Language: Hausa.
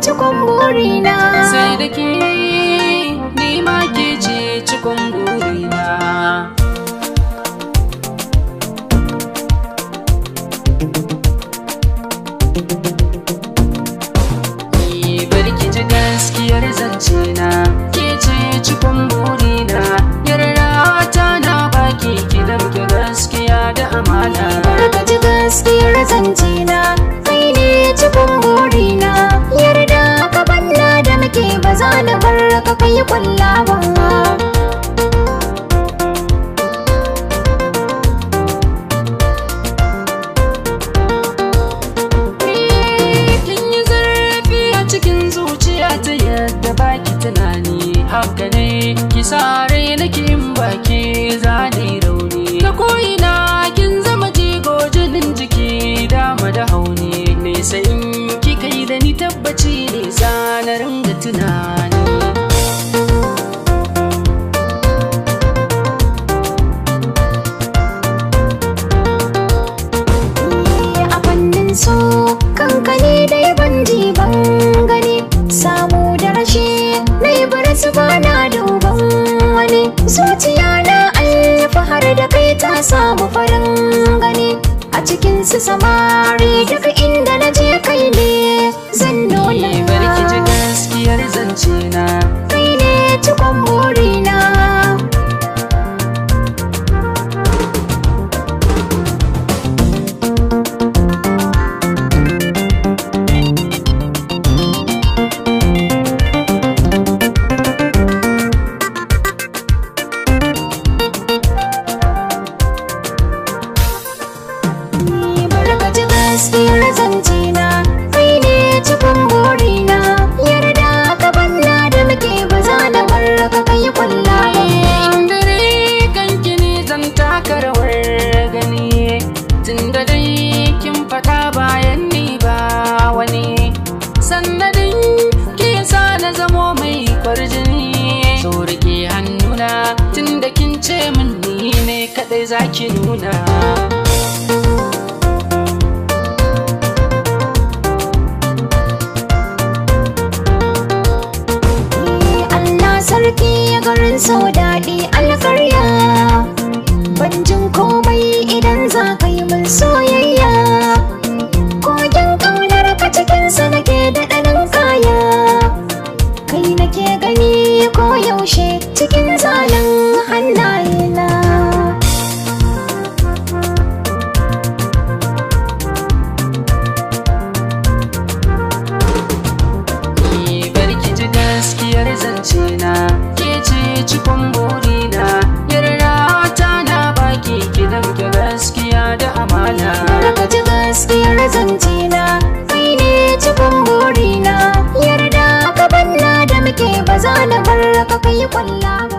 Cikon burina sai da ke, ni ma ke ce cikon burina. Ni bari ki ji gaskiyar zance na, ke ce cikon burina. Yarda ta na baki ki damke gaskiya da amana. Bari ka ji gaskiyar zance na, kai ne cikon burina. Yarda ka banna da muke ba za na bar ka kai kwalla ba. Kin yi zurfi a cikin zuciya ta yadda baki tunani. Haka ne ki sare nake in baki zane rauni. Ta ko'ina kin zama jigo jinin jiki dama da hauni. Nesa in kika yi da ni tabbaci ne zana ringa tunani. A fannin so kankane dai ban ji ban gani, samu da rashi na yi baras ba na duban wani. Zuciya na alfahar da kai ta samu farin gani, a cikin su samari duk inda na je kai ne zan nuna. Bari ki ji gaskiyar zance na, kai ne cikon burina. Barka ji gaskiyar zance na, kai ne cikon burina. Yarda ka banna da muke ba za na bar ka kai kwalla ba. Dare kanki ne zan taka rawar gani, tunda dai kin faɗa bayan ni ba wani. Sannadin ke sa na zamo mai kwarjini, so rike hannuna tunda kin ce min ni ne kaɗai zaki nuna. Allah sarki garin sau daɗi alkarya, ban jin komai idan za ka yi min soyayya. Kogin ƙaunar ka cikinsa nake da ɗanin kaya, kai nake gani ko yaushe cikin zalin hannayena. Ni bari ki ji gaskiyar zance na, ke ce cikon burina. Yarda ta na baki ki damke gaskiya da amana. Barka ji gaskiyar zance na, kai ne cikon burina. Yarda ka banna da muke ba za na bar ka kai kwalla ba.